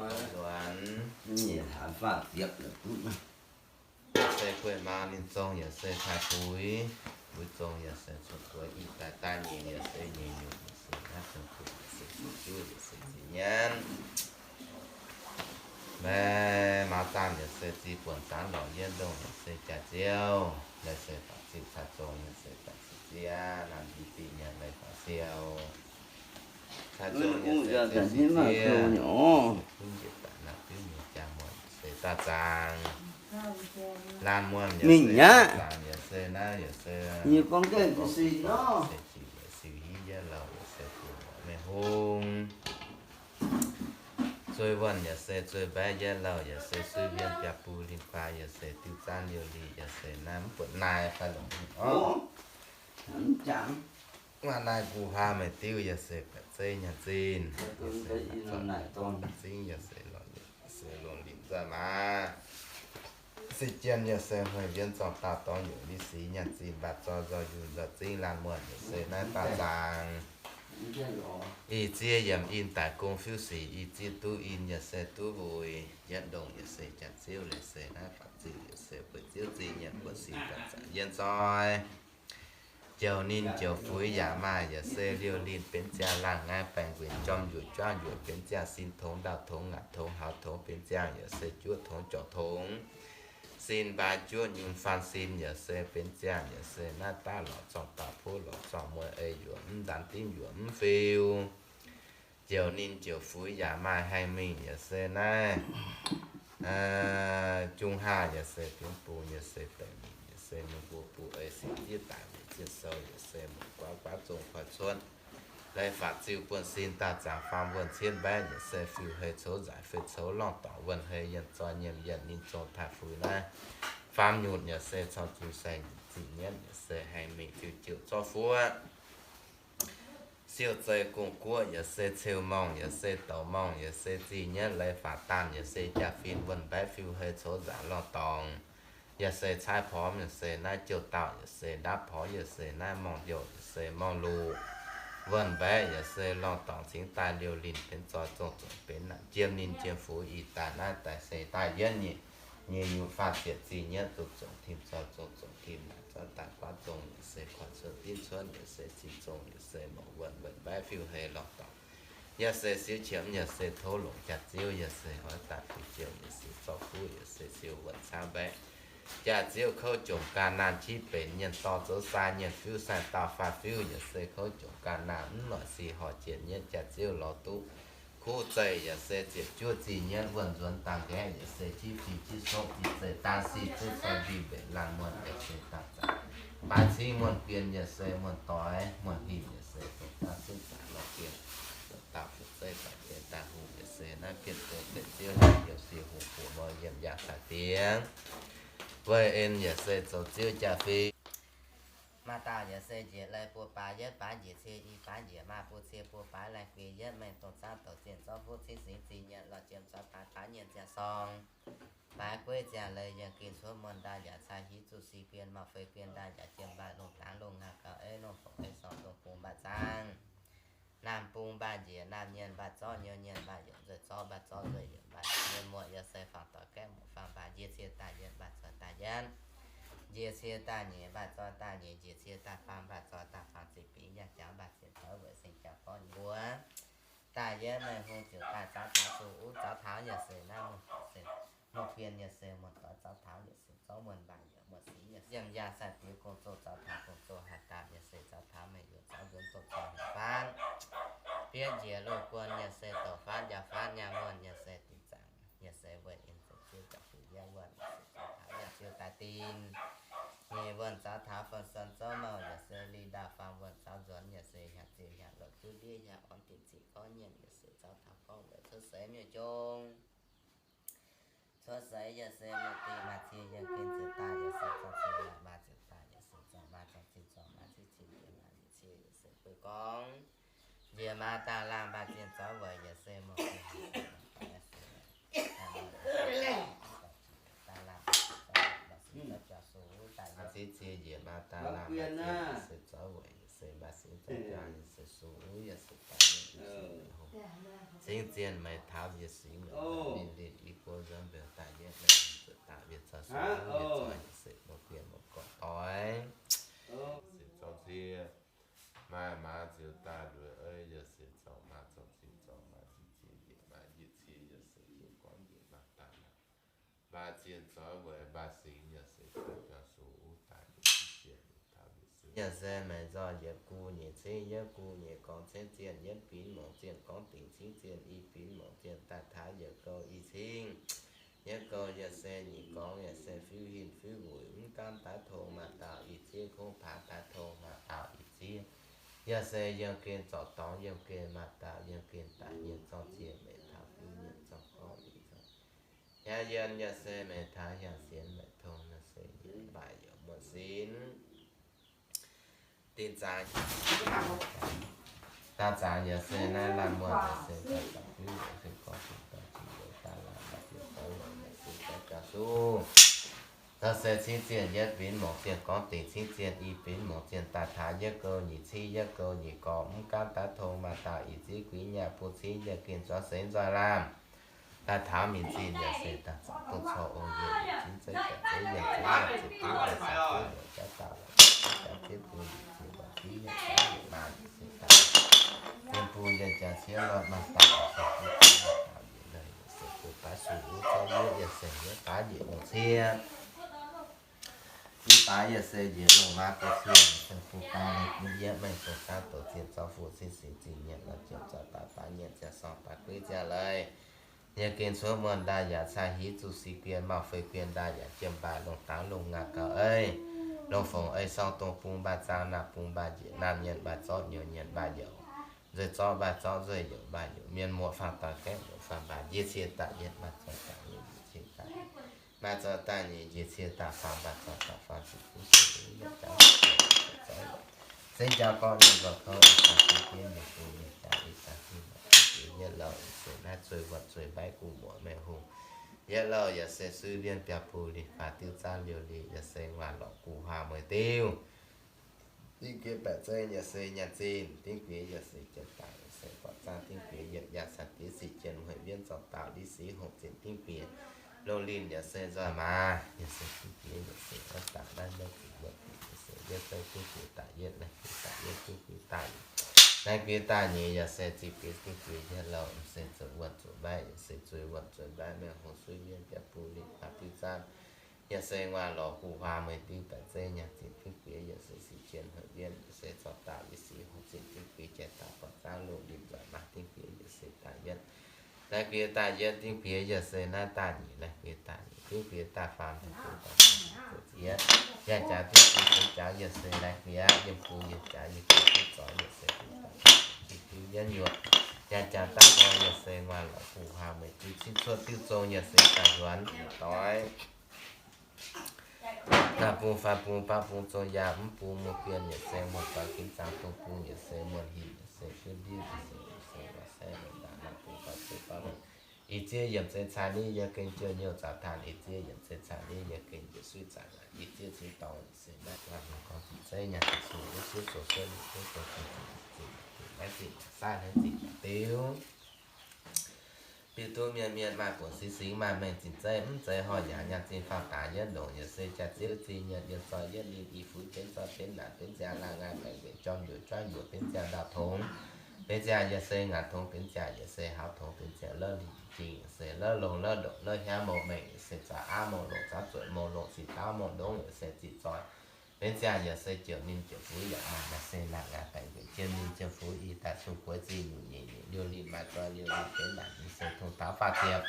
nzuonx. Se guei maa ninh zong yaac se taaih fuix, fuix zong yaac se cuotv gueix, ih daaih daaih nyeic yaac se nyeic nyungc yaac se naaiv zong kuv yaac se zuqc juv yaac se ziex nyienv. Maiv maaz zaamh yaac se ziex buonc zaanv lorqc, yietv ndongh yaac se jaax ziouv, leiz se faaux ziuh caux zong yaac se daaih se ziex, naaiv ndiev dingh nyei leiz faaux siou. Caux zong yaac se ziex ziex, gunv njiec daaih naaiv diuv nyei jaa muonh yaac se daaih zaangc. Laanh muonh yaac se daaih zaangc yaac se naaiv yaac se se jiex yaac siou hiv yietv louh yaac se diuh mborqv mengh hungh. Zueih wuonh yaac se zueih mbaeqv yietv louh yaac se suiv mbienv biaa buv lin baa yaac se diuh zaanv liouh lic yaac se naaiv mv buatc naaiv fai longc. Maaih naaiv guv hlaax meih diuv yaac se baeqc zeiv nyaanh zinh, zingv yaac se longc lingc nzoih maaz. Se jien yaac se hmeiv mbienv zorng daauh dorngx yuoqc li sic nyaanh zinh mbaah zorh nzoih yunh nzoih zingv laanh muonh yaac se naaiv daaih zaangc. Ih ziex yiemc in daic gong fiuv sic, ih ziex duqv in yaac se duqv wuic, yietv ndongh yaac se jaax ziouv leiz se naaiv faaux ziuh yaac se bueix ziouv zingh nyienx buonv sin daaih zaangc yiem nzoih. Joux ninh joux fuix yaac maaih yaac se liouh linh benx ziangh laangh ngaih baengc nquinc jorm yuoqc juangv yuoqc benx ziangh sin tongx ndau tongx ngaatc tongx haux tongx benx ziangh yaac se juov tongx jorc tongx. Sin mbaaix juov nyungc faan sin yaac se benx ziangh yaac se naaiv daaih lorz zorng dauh puv lorz zorng mueiz ei yuoqc mv ndanx dimv yuoqc mv fiu. Joux ninh joux fuix yaac maaih haengh mingh yaac se naaiv jung haah yaac se dingx bung yaac se deic mingh yaac se mungh mbuo buv ei sic ziev daic weic ziev sou yaac se mungh guaav guaav zong koi cuotv. Leiz faaux ziuh buonv sin daaih zaangc faam wuonh cienv mbaeqv yaac se fiuv hei coux nzaic fei coux lorngh dorngc wuonh hei yienh zoi nyienh yienh ninh zong taaih fuix naaiv. Faam nyutc yaac se cong zung saeng zingh nyienv yaac se haengh mingh fiuv jiouc zorqv fuoqv. Siou zei gong guoqv yaac se ceu morngh yaac se douc morngh yaac se zingh nyienv leiz faaux daanh yaac se jaa-fin wuonh mbaeqv fiuv hei coux nzaic lorngh dorngc. Yaac se caaiv porv yaac se naaiv jouh dauh yaac se ndapv porv yaac se naaiv morngh youh yaac se morngh luqc. Wuonh mbaeqv yaac se lorngh dorngc cingx daaih liouh linh benx zoi zong zoqc benx naanc jiem ninh jiem fuix ih daaih naaiv daaih se daaih yietv nyeic nyungc faah ziepc zingh nyienv zong zoqc tim zoi zong zoqc tim naanc zorqv daaih guaav zong yaac se koi cuotv dimv cuotv yaac se zinh zong yaac se mouc wuonh wuonh mbaeqv fiuv hei lorngh dorngc. Yaac se siou qiemx yaac se tov longc jaax ziouv yaac se hoiz daaih fiuv jiouc yaac se zorqv fuqv yaac se siou wuonh caangv mbaeqv. Jaax ziouv kouv jomc ganh naanh qiex benx nyienh dorh zoux sai nyienh fiuv saeng dauh faah fiuv yaac se kouv jomc ganh naanh mv noic si horh jiex nyienv jaax ziouv lorz duqv. Kuv zeih yaac se ziepc juov zih nyienv wuonh nzuonx dangh nqaeqv yaac se qiex fih qiex soqv zih zeih daan sic zeiv cai mbiv mbenc laanh muonh yaac se daaih zaangc. Baaix cingv muonh bien yaac se muonh doix muonh hingh yaac se dongh daaih zunv zaangc lorz bienh. Dongh dauh fu'zeiv daaih bienh daaih hungh yaac se naaiv bienh dongh deix ziouv hingh yaac se hungh fuqv mouz yiem yangh daaih dingx. Weih en yaac se zoux ziouv jaa-fin. Maaih dauh yaac se njiec lai buo baaix yietv baaix njiec cie i baaix njiec maaih buo cie buo baaix lai guei yietv mengh dongh zaangv douc zienh zorqv fuqv cingv singx zingh nyienc lorz jiem zaux daaix daaix nyienc ziangh sorng. Baaix gueiv ziangh leiz yienh ginh cuotv muonh ndaaih yaac cai hiv zuqc si bien mauh fei bien ndaaih yaac jiem mbaih lungh dangx lungh ngaah gauh eiv lungh fongc ei sorng dongh bung mbaih zaangv. Naamh bung mbaih njiec naamh nyienc mbaih zorqv nyiou nyienc mbaih youc nzueic zorqv mbaih zorqv nzueic youc mbaih nyienc muoc yaac se fangx doic gaeqv muoc fangx mbaih njiec cie daaih yietv mbaih zoih daaih yietv. Njiec cie daaih nyeic mbaih zoih daaih nyeic njiec cie daaih faam mbaih zoih daaih faam ziqc bingx yaac jangx mbaih ziepc taux weic seng jaa gorngv nyei wuov. Daaih yietv mengh hungh ziouc daaih zaux taux suh uv zaux taux yaac se naaiv muonh se muonh bien yaac se muonh doix zaux taux yaac se zorqv muonh mbaih yaac muonh singx yaac yiem yaah sai diux gong-zoh zaux taux gong-zoh haih daanh yaac se zaux taux mengh youc zaux nzuonx doqc cong hnyouv faanv. Bietv njiec loz guon yaac se douc faanv njaaux faanv nyaah muonh yaac se dinh zaangc yaac se weic en zoux ziouv jangx fuix yietv wuonh yaac se zaux taux yaac ziouv daaih dinh. Nyeic wuonh zaux taux fun-son zouv mouh yaac se li ndaauh faam wuonh zaux nzuonx yaac se hnyangx ziux hnyangx lorz juv ndiev hnyangx orn dinh ziqc gorngv nyienc yaac se zaux taux gorngv weic cuotv seix miuc jong. Cuotv seix yaac se miuc dingh maaih cie yiem gen ziepc daaih yaac se zorng cie maaih ziepc daaih yaac se zorng maaih zorng cie zorng maaih civ cie yiem maaih njiec cie yaac se bui gorngv. Njiec maaih daaih laangh maaih zienh zorqv weic yaac se mouc daaih laangh maaih zienh zorqv jauv-suv daaih maaih civ cie njiec maaih daaih laangh maaih zienh se zorqv weic yaac se maaih singx zorqv jauv yaac se suv yaac se daaih yaac se hungh. Cingv zienh meih taux yietc singx, ninh linh i buo nzuonx mbiouh daaih yietv, zuqc daaih wiev caux suiv, wiev zoih yietc seix, muoz-bienh muoz-gorx doix. Sic zorng cie, maaih maaz ziouc daaih lueic ei, yaac se zorng maaz zorng cie, zorng maaz ziouc cie, njiec maaz njiec cie, yaac se zorng gorngv njiec maaz daaih laac. Maaih zienh zoix weic maaih singx, yaac se zoux biauv-sux daaih yietc zienh taux yietc singx. Yaac se meih nzoih yietc gu nyic cingv, yietv gu nyic gorngv cingv zienh, yietv binv mongc zienh gorngv dingc cingv zienh, i binv mongc zienh daaih taux yietc gouh i cingv. Yietv gouh yaac se nyic gorngv, yaac se fiuv hinc fiuv wuic, mv gaamv daaih tong maaih dauh i ziex, kungx paax daaih tong maaih dauh i ziex. Yaac se yiem gen zorc dorngx, yiem gen maaih dauh, yiem gen daaih nyienh zorng zienh, meih taux fiuv nyienh zorng gorngv i zorng. Hiaang yienh yaac se meih taux hiaang sienx, meih tong yaac se yiem mbaih yaac muonh sin. Dinh zaangc, daaih zaangc yaac se naaiv laanh muonh yaac se daaih zaangc fiuv yaac se gorngv zuqc daaih zuqc youz daaih laanh daaih bieqc zorv longc yaac se zorv jaa-suv. Yaac se cingv zienh yietv binv mongc zienh gorngv dingc cingv zienh, i binv mongc zienh daaih taux yietv gouh nyic cingv, yietv gouh nyic gorngv mv gaamv daaih tong maaih dauh i ziex, guix nyaah buo cingv, yietv gen zorv seix nzoih laanh. Daaih taux mingh zinh yaac se daaih zaangc dongh corc ong yie yie zingv zeiv daaih zeiv yienh zeiv yienh zeiv duqv yienh saax duqv yienh jauv dauh lorqc jauv ziev bun yie ziex lorqc ziev yienh jauv yienh maaz yaac se daaih yienh bun yienh jaax ciev lorqc maaz daaih yaac se duqv ziex yienh dauh yienh lorqc yaac se bun baav sux wuov zorqv yietv yaac se yietv baav njiec longc ciev. Bun baav yaac se njiec longc maaz buo ciev yaac se bun baav lorqc bun yietv mengh bun saauv douz zienh zorqv fu cingv singx zingh nyienc lorqc jiex zorqv baav baav nyienc ziangh sorng baav guiv ziangh leiz. Yie gen cuotv muonh ndaaih yaac cai hiv zuqc sic guen mauh fei guen ndaaih yaac jiem mbaih longh dangx longh ngaaz gaux eiv, longh fongc ei sorng dongh bung mbaih zaang naamh bung mbaih njiec naamh nyienc mbaih zorqv nyouz nyienc mbaih youc, nzueih zorqv mbaih zorqv nzueih youc mbaih youc, mienh muoqc faang daaih gaeqv muoqc faang mbaih njiec cie daaih yietv mbaih zorqv daaih nyic njiec cie daaih maaih zorqv daaih nyic njiec cie daaih faam mbaih zorqv daaih faam ziqc kuv se yietv jaax zorqv zengv jaa gorqv nyei nzorqc kouv ih zanc zinh diev mienh bun mienh jaax ih zanc zinh maac zinh diev yietv louh yaac se naaiv zueih wuonh zueih mbaiv gu'muoc mengh hungh. Yietv louh yaac se suiv mbienv biauv bung lih faaux diuv zaanv liouh lih yaac se nguaaic lorqc guh huaang mueiz diuv. Dingv guiex baeqc zeiv yaac se nyaanh zinh, dingv guiex yaac se jien daic, yaac se buatc zaangv dingv guiex yietc yaangh caux diev sic jien mueiz mbienv zorqv daaux li sic hongh zinh dingv guiex. Longh linh yaac se nzoih maaz, yaac se dingv guiex yaac se wuov daaih naaiv maiv zuqc wuov dingc, yaac se yietv zeiv dingv guiex daaih yietv, naaiv guiex daaih yietv, dingv guiex daaih nyic, naaiv guiex daaih nyic, yaac se zinh guiex dingv guiex yietv louh, se zuqc wuonh zuqc mbaiv, yaac se zueih wuonh zueih mbaiv mengh hungh suiv mbienv biauv bung lih faaux diuv zaanv. Yaac se nguaaic lorqc guh huaang mueiz diuv baeqc zeiv nyaanh zinh dingv guiex, yaac se sic jien mueiz mbienv, yaac se zorqv daaux li sic hongh zinh dingv guiex jiex daaih buatc zaangv longh linh nzoih maaz dingv guiex, yaac se daaih yietv. Naaiv guiex daaih yietv dingv guiex yaac se naaiv daaih nyic, naaiv guiex daaih nyic dingv guiex daaih faam, naaiv guiex daaih faam dingv guiex ziepc yietv. Yaac jaax dingv guiex ziepc jaax yaac se naaiv guiex, yiem bung yiem jaax yiem guiex duqv zoux yaac se duqv daaih dingv yietv nyuoqc. Yaac jaax daaih nor yaac se nguaaic lorqc guh huaang mueiz diuv cingv cuotv diuv zong yaac se daaih nzuonx doix. Naamh bung faam bung baav bung zong yaac mv bung muoz-bienh yaac se muoz-doix ginv zaangc dongh bung yaac se muonh hinc yaac se juov ndiev yaac se yaac se waac saeqv longc ndaangc naamh bung faam bung baav bung. Ih zieqv yiemc se caa niv yie gengh jiouh nyouh zaux taanh, ih zieqv yiemc se caa niv yie gengh njiec suiv zaangc aqv, ih zieqv cingx dorngx yaac se naaiv guanh gorngv zuqc zeiv nyaanh zuqc sung wuov zieqv zoux suotv liuz duqv zoux zinh zinh zinh naaiv zinh saaiv naaiv zinh diuv. Biux duqv mienh mienh maaih buonc singx singx maaih mengh zinh zeiv mv zeiz horh yaac nyaanh zinh faam daaix yietv longc yaac se jaax zieqv zinh nyienc yiem zoi yietv ninh i fuix benx zoi benx naanc benx ziangh laangh ngaih baengc mbenc jorm njuoqc juangv njuoqc benx ziangh ndau tongx. Benx ziangh yaac se ngaanc tongx benx ziangh yaac se hauz tongx benx ziangh lov lingh jing yaac se lov longx lov ndongc lov hiaamv mouc mengh yaac se zaux aav mouc longc zaux zuoqc mouc longc sic daauv mouc ndongx yaac se ziqc zoi. Benx ziangh yaac se jiouc ninh jiouc fuix yaac maaih yaac se naanc ngaih baengc mbenc jiem ninh jiem fuix i daaih cun gueix zinh nyungc nyeic nyungc liouh linh maaih zoi liouh linh benx naanc ninh se tong taux faah ziepc.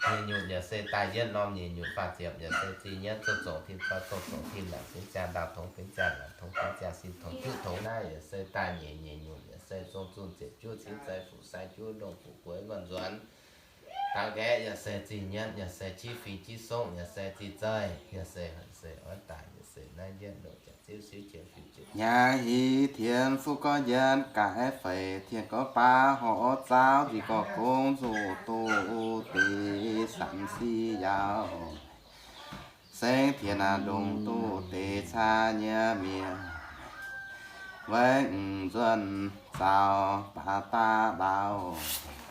Nyeic nyungc yaac se daaih yietv norm nyeic nyungc faah ziepc yaac se zinh yietv zoux zoux tin zoi zoux zoux tin naanc benx ziangh ndau tongx benx ziangh ngaanc tongx benx ziangh sin tongx juqv tongx naaiv yaac se daaih nyeic nyeic nyungc yaac se zong zunh ziepc juqv cingv zei fuqv sai juqv ndongh fuqv gueix nguonh nzuonx. Daux nqaeqv yaac se zinh yietv yaac se qiev fingx qiev songv yaac se zinh zeih yaac se haic se oix daaih yaac se naaiv yietv ndongc jaax zieqv siqv jien fiuv jienv hnyangx hiv tien fuqv gorx yienx gaaix feix tien gorx baav horc zaauv njiec gorx gong zuqc doqc deix sanx siqv yaauc. Sengx tien aac ndongc doqc deix caa nyei mienh, weic nzuonx zaux baac daav mbaaux.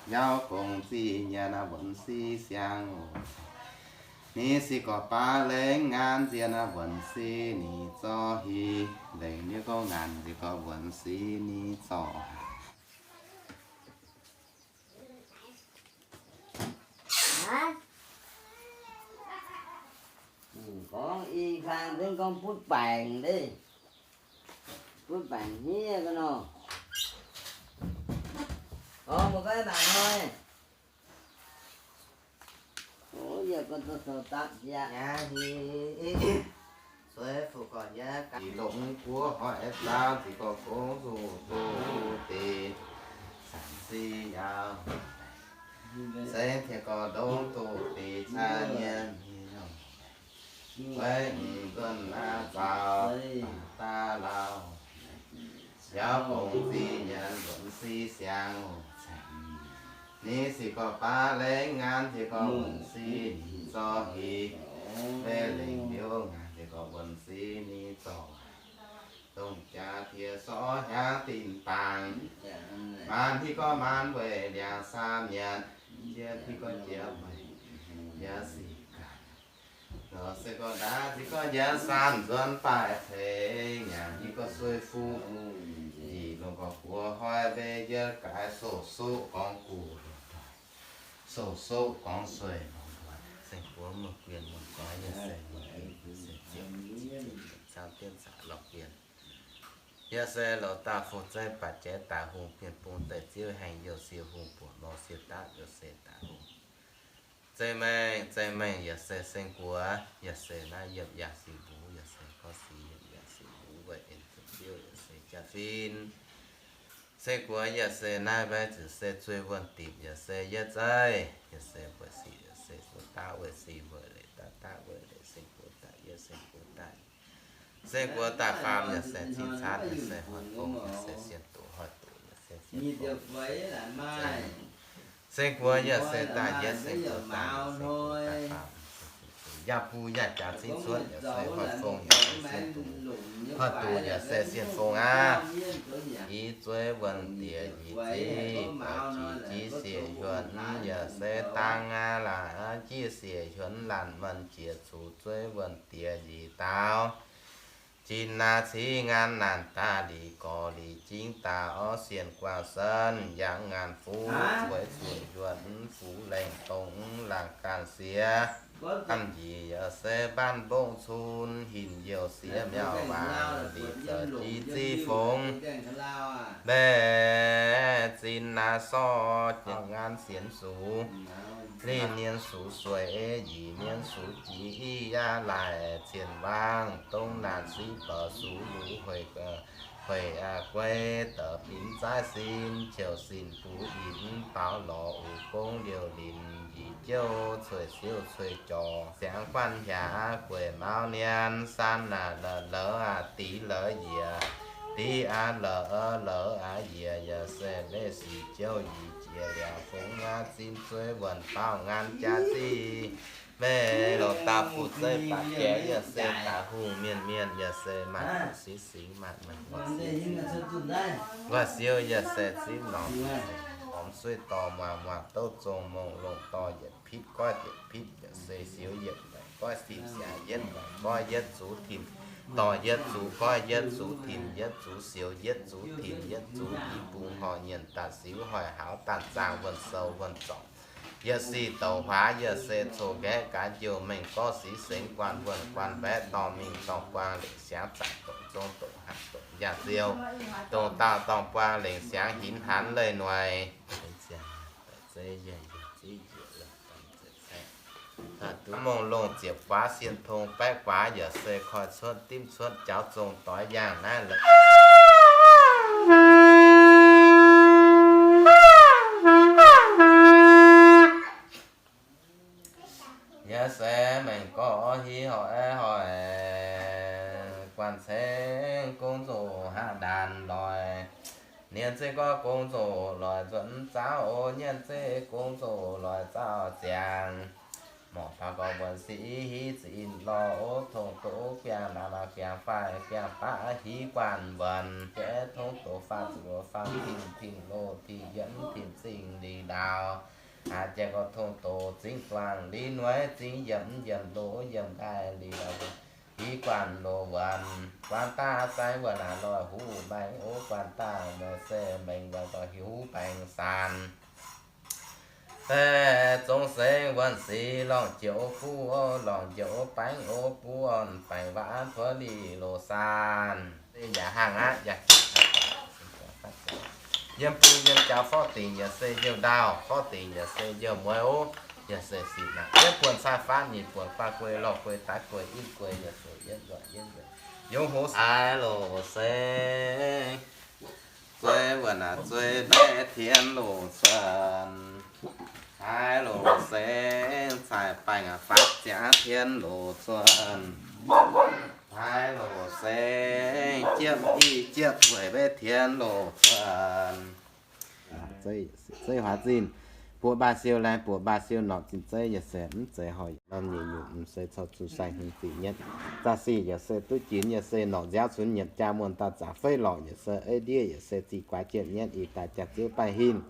Yauv gong zih nyanc wuonx si siang oc. Ni si gorqv baav lengh ngaanv nzien wuonx si ni zorqv hi. Lengh niouv gorngv ngaanc nziex gorqv wuonx si ni zorqv. Gorngv i kang zengv gorngv butv baengc deix, butv baengc hniev ga'nor. Gorngv mbuo goiv mangc hnoi. Sueih fu gorqv nyei gaax, longc guoqv hoic zaauv ziqc gorqv gong zuqc duqv deix, zanc si yaac zengv tengx gorqv ndongv duqv deix caa nyien. Weic nzuonx aav zaux daaih lauh, yauv gong zih nyanc wuonx si siang oc. Ni si gorqv baav lengh ngaanv nziex gorqv wuonx si ni zorqv hi. Maiv lengh liouv ngaanv nziex gorqv wuonx si ni zorqv. Dongh jaax piex sorv hnyangx dinh dangx, maanc hiuv gorngv maanc weic ndiangx saam nyanc, jiex hiuv gorngv jiex weic yaac sic ganh. Nor se gorngv ndaauv ziqc gorngv nyanc saam nzuonx baaih ceix, nyanc hiuv gorngv sueih fuqv njiec longc gorqv buoz hnoi mbei njiec gaaix soqv soqv gorngv guv longc doic, soqv soqv gorngv sueih longc doic. Seng buov muoz-guienh longc goiv yaac se muoz-guienh se ziepc, ziepc zaang dienv zaqc lorh guienh. Yaac se lorz daaih fu zeiv baac jiex daaih hungh, bienh bung deix ziouv haengh youh sie hungh, buoqc nor sie daav yaac se daaih hungh. Zeiv maengh, zeiv maengh yaac se seng guoqv, yaac se naaiv yiem yaac sic mbuv, yaac se gorngv sic yiem yaac sic mbuv weic en zuqc ziouv yaac se jaa-fin. Seng guoqv yaac se naaiv mbaeqv ziouc se zueih wuonh dipc, yaac se yietv zeiv, yaac se buatc sic, yaac se zuqc daav weic sic weic leiz daav daav weic leiz seng guoqv daaih yietv seng guoqv daaih Seng guoqv daaih faam yaac se cing caatv, yaac se hoic gong, yaac se sienh doqc hoic doqc, yaac se sienh gong. Seng guoqv yaac se daaih yietv, seng guoqv daaih, seng guoqv daaih faam, yaac buv yaac jaax cingv cuotv, yaac se hoic gong, yaac se sienh doqc, hoic doqc yaac se sienh gong aqv. Yie zueiv wuonh diex yie ziv, baac jiex jiex siec hiuonv yaac se dangh aqv. Laanh jiex siec hiuonv laanh mienh jiex zuqc zueiv wuonh diex yie daaux. Jin naaiv cingv ngaanv naanc daaih liqc gorx liqc jingv daaih orv sienh guangc senv yangh ngaanc fuqv weic zuqc yuonh fuqv lengh dongh laangh ganh siex. Hnamv njiec yaac se mbaanv mbongv cun hinc youh siex miauh waangc liqc zoux jiex ziv fongx. Mbaeqc zinh naaiv sorc jiex ngaanv sienx sux, lih mienh sux sueic, yie mienh sux jiex i yaac laaic cien waangc, dongh naanc siqv bouc sux luc hueic hueic guei deix binc zaaiv sin, qiouc sin buv yinh baaux lorz uix gong liouh linc, yie jouv cueic siouv cueic jorc, siangx guanh hiaangx gueic mauv nien, san aqv la'louz aqv div la'yiec, div aqv la'louz aqv yiec, yaac se maiv sic jouv yie jiex liangx fongx aqv. Zinh zueiv wuonh baauh ngaanv jaax ziqv, maiv longc daaih fu zeiv baac jiex yaac se daaih hungh mienh mienh, yaac se maanc siqv singx maanc mengh wuonh siqv, wuonh siouv yaac se zipv norm, norm sueih dorh muangx muangx douv zong mongh longh dorh yietc pitv goiv yietc pitv, yaac se siouv yietc waaic goiv timx siangx yietv waaic goiv yietv zux timx, dorh yietv zux goiv yietv zux timx yietv zux siouv yietv zux timx yietv zux i bung horh nyienc daaih siouv hoic haux daaih zaangh wuonh sou wuonh zorngc. Yaac sic douc huaax yaac se coc nqaeqv gaax njoux mengh gorngv sic sengx guanh wuonh guanh mbaeqv dorh mingh dorh buang lengc siangx zaangc doqc zong doqc hnangv doqc yaac ziouc dongh dauh dorh buang lengc siangx hinv hanv leih noic. Mongh longh ziepc guaax sienh tong baeqv guaax yaac se koi cuotv dimv cuotv jaux zong doix yangh naaiv la'maah. Yaac se mengh gorngv hiv horc aeqv hoic guanh cengx gong zoqc haav ndaanx loic. Nien zeiv gorngv gong zoqc loic nzuonx zaauv, nien zeiv gong zoqc loic zaauv ziangx. Morc faaux gorx wuonx sic i hiv ziqc in lorh ov, tong doqc biangh naaic maac biangh faix biangh baav hiv guanh wuonx jiex tong doqc faah zuqc faang pingh pingh loz pingh yiemc pingh zingh liuz ndaaux. Aa, jiex gorx tong doqc zingv duangh liuz nueiv zingv yiemc yiemc loz yiemc nqaai liuz hiv guanh loz wuonx. Guanh daaih saeng wuonx naaic lorh huv baengx ov, guanh daaih naaic se mengh wuonx gorx hiuv baengx saanx. Deix zong seix wuonx sic lorngc jiex ov buv, lorngc jiex ov baengx ov buv, baengx waac tuov liz loz saanx. Yaac hangh aqv, yaac yiem bung yiem jaux forv dingc yaac se youh ndaauh, forv dingc yaac se youh mueiz ov, yaac se sic naaic yietv buonc cai faanv nyic buonc guaa guei lorh guei daaih guei yietv guei yaac se yietv nzoih yietv nzoih yungz hoz haaix loz se zuei wuonc naaic zuei mbaeqc tien loz cuotv. Haaix loz se cai baengh faatv ziangx tien loz cuotv. Haaix loz se jiepv i jiepv weic mbaeqc tien loz cuotv. Zeiv huaax zinh, buoqc mbaah siou laengh, buoqc mbaah siou norqc zinh zeiv yaac se mv zeiz horh norm nyeic nyungc, mv se corc zuqc sai hmz ziqc nyetv. Zaah sic yaac se duqv ginx yaac se norqc nziaauv cunx nyiemc jaa muonh dauh zaqc feiv lorqc yaac se ei ndiev yaac se ziqc guaax jienv nyetv i daaih jaax ziouv baengh hinh.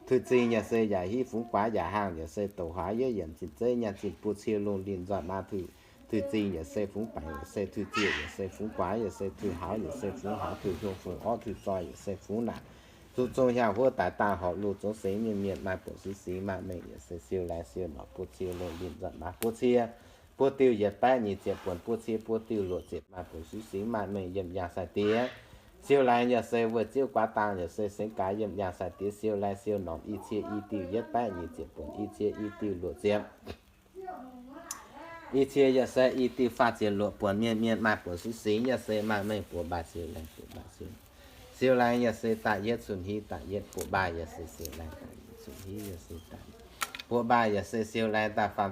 Tuix zingh yaac se yaac hiv fungx guaax yaac hangh yaac se douc huaax yiev yienc zinh zeiv nyaanh zinh buo cie lungh linh nzoih maa tuix. Tuix zingh yaac se fungx baengc yaac se tuix ziec yaac se fungx guaax yaac se tuix haux yaac se fungx haux tuix hiuv fungx orv tuix zoih yaac se fungx naanc. Zuqc zong hiaangx huov daic dangh horpc lungh zong singx mienh mienh maaih buonc singx singx maaih mengh yaac se siou laengz siou norqc buo cie lungh linh nzoih maa buo cie. Buo diuh yietc baeqv nyic ziepc buonc buo cie buo diuh luoqc ziepc maaih buonc singx singx maaih mengh yiem yangh sai-diex. Siou laengz yaac se weic ziouv guaax dangh yaac se sengx gaax yiem yangh sai-diex siou laengz siou norqc i cie i diuh yietv baeqv nyic ziepc buonc i cie i diuh luoqc ziepc. I cie yaac se i diuh faah ziepc luoqc buonc mienh mienh maaih buonc singx singx yaac se maaih mengh buoqc mbaah siou laengz buoqc mbaah siou. Siou laengz yaac se da'yietv cun hiv da'yietv buoqc mbaah yaac se siou laengz da'yietv cun hiv yaac se da'yietv buoqc mbaah yaac se siou laengz da'faam